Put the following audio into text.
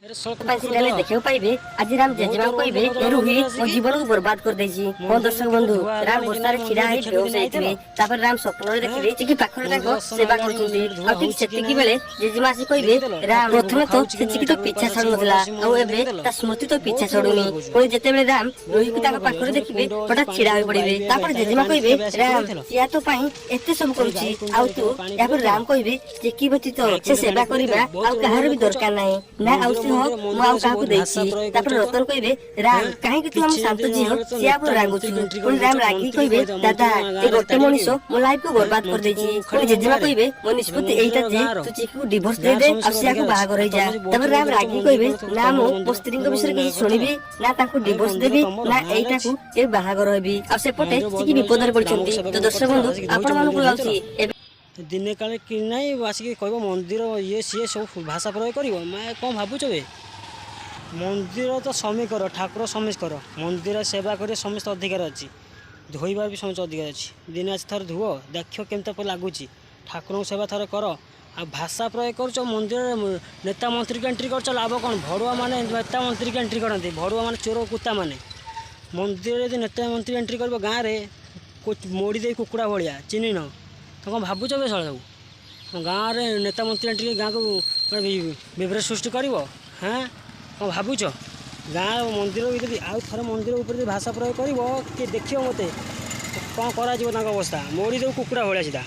ପାଇଁ ସିରିଏଲ ଦେଖିବାକୁ ପାଇବେ। ଆଜି ରାମ ଜେଜେମାଙ୍କୁ କହିବେ, ଏ ରୁହି ମୋ ଜୀବନକୁ ବର୍ବାଦ କରିଦେଇଛି। ହଁ ଦର୍ଶକ ବନ୍ଧୁ, ରାମ ବର୍ଷାରେ ଛିଡା ହେଇ ବେହୋସ ହେଇଥିବେ। ତାପରେ ରାମ ସ୍ୱପ୍ନରେ ଦେଖିବେ ଚିକି ପାଖରେ ତାଙ୍କ ସେବା କରୁଛନ୍ତି। ଆଉ ଠିକ ସେତିକି ବେଳେ ଜେଜେମା ଆସି କହିବେ, ରାମ, ପ୍ରଥମେ ତ ସେ ଚିକି ତ ପିଛା ଛାଡୁନଥିଲା, ଆଉ ଏବେ ତା ସ୍ମୃତି ତ ପିଛା ଛାଡୁନି। ପୁଣି ଯେତେବେଳେ ରାମ ରୋହିକୁ ତାଙ୍କ ପାଖରେ ଦେଖିବେ, ହଠାତ୍ ଛିଡା ହୋଇ ପଡିବେ। ତାପରେ ଜେଜେମା କହିବେ, ରାମ, ସିଆ ତୋ ପାଇଁ ଏତେ ସବୁ କରୁଛି ଆଉ ତୁ? ଏହାପରେ ରାମ କହିବେ, ଚିକି ବ୍ୟତୀତ ସେ ସେବା କରିବା ଆଉ କାହାର ବି ଦରକାର ନାହିଁ ନା, ଆଉ ସେ ହକ ମୁଁ ଆଉ କାହାକୁ ଦେଇଛି। ତାପରେ ରତନ କହିବେ, ରାମ, କାହିଁକି ତୁ ଆମ ଶାନ୍ତ ଝିଅ ସିଆ ଉପରେ ରାଗୁଛୁ? ପୁଣି ରାମ ରାଗିକି କହିବେ, ଦାଦା, ଏ ଗୋଟେ ମଣିଷ ମୋ ଲାଇଫକୁ ବର୍ବାଦ କରିଦେଇଛି। ପୁଣି ଜେଜେମା କହିବେ, ମୋ ନିଷ୍ପତ୍ତି ଏଇଟା ଯେ ତୁ ଚିକିକୁ ଡିଭୋର୍ସ ଦେଇଦେ ଆଉ ସିଆକୁ ବାହାଘର ହେଇଯା। ତାପରେ ରାମ ରାଗିକି କହିବେ, ନା, ମୁଁ ମୋ ସ୍ତ୍ରୀଙ୍କ ବିଷୟରେ କିଛି ଶୁଣିବି ନା, ତାଙ୍କୁ ଡିଭୋର୍ସ ଦେବି ନା, ଏଇଟାକୁ କେବେ ବାହାଘର ହେବି। ଆଉ ସେପଟେ ଚିକି ବିପଦରେ ପଡିଛନ୍ତି। ତ ଦର୍ଶକ ବନ୍ଧୁ, ଆପଣ ମାନଙ୍କୁ ଲାଗୁଛି ଏବେ ଦିନେ କାଳେ କି ନାହିଁ, ଆସିକି କହିବ ମନ୍ଦିର ଇଏ ସିଏ ସବୁ ଭାଷା ପ୍ରୟୋଗ କରିବ। ମା, କ'ଣ ଭାବୁଛ ବେ? ମନ୍ଦିର ତ ସମିଙ୍କର, ଠାକୁର ସମିସ୍କର। ମନ୍ଦିର ସେବା କରିବା ସମସ୍ତେ ଅଧିକାର ଅଛି, ଧୋଇବାର ବି ସମସ୍ତେ ଅଧିକାର ଅଛି। ଦିନେ ଆସି ଥରେ ଧୁଅ, ଦେଖିବ କେମିତି ଲାଗୁଛି। ଠାକୁରଙ୍କ ସେବା ଥରେ କର। ଆଉ ଭାଷା ପ୍ରୟୋଗ କରୁଛ ମନ୍ଦିରରେ, ନେତା ମନ୍ତ୍ରୀକି ଏଣ୍ଟ୍ରି କରୁଛ, ଲାଭ କ'ଣ? ଭଡ଼ୁଆ ମାନେ ନେତା ମନ୍ତ୍ରୀକି ଏଣ୍ଟ୍ରି କରନ୍ତି, ଭଡ଼ୁଆ ମାନେ, ଚୋର କୁତ୍ତା ମାନେ। ମନ୍ଦିରରେ ଯଦି ନେତା ମନ୍ତ୍ରୀ ଏଣ୍ଟ୍ରି କରିବ, ଗାଁରେ ମୋଡ଼ି ଦେଇ କୁକୁଡ଼ା ଭଳିଆ ଚିହ୍ନିନ ତ। କ'ଣ ଭାବୁଛ ବେ ଶଳା ସବୁ? ଗାଁରେ ନେତା ମନ୍ତ୍ରୀ ଏଣ୍ଟ୍ରି ଗାଁକୁ ବିଭ୍ରାଟ ସୃଷ୍ଟି କରିବ? ହାଁ, କ'ଣ ଭାବୁଛ? ଗାଁ ମନ୍ଦିର ଯଦି ଆଉ ଥରେ ମନ୍ଦିର ଉପରେ ଯଦି ଭାଷା ପ୍ରୟୋଗ କରିବ, କିଏ ଦେଖିବ ମୋତେ କ'ଣ କରାଯିବ ତାଙ୍କ ଅବସ୍ଥା। ମୋଡ଼ି ଦେବୁ କୁକୁଡ଼ା ଭଳିଆ ସିଧା।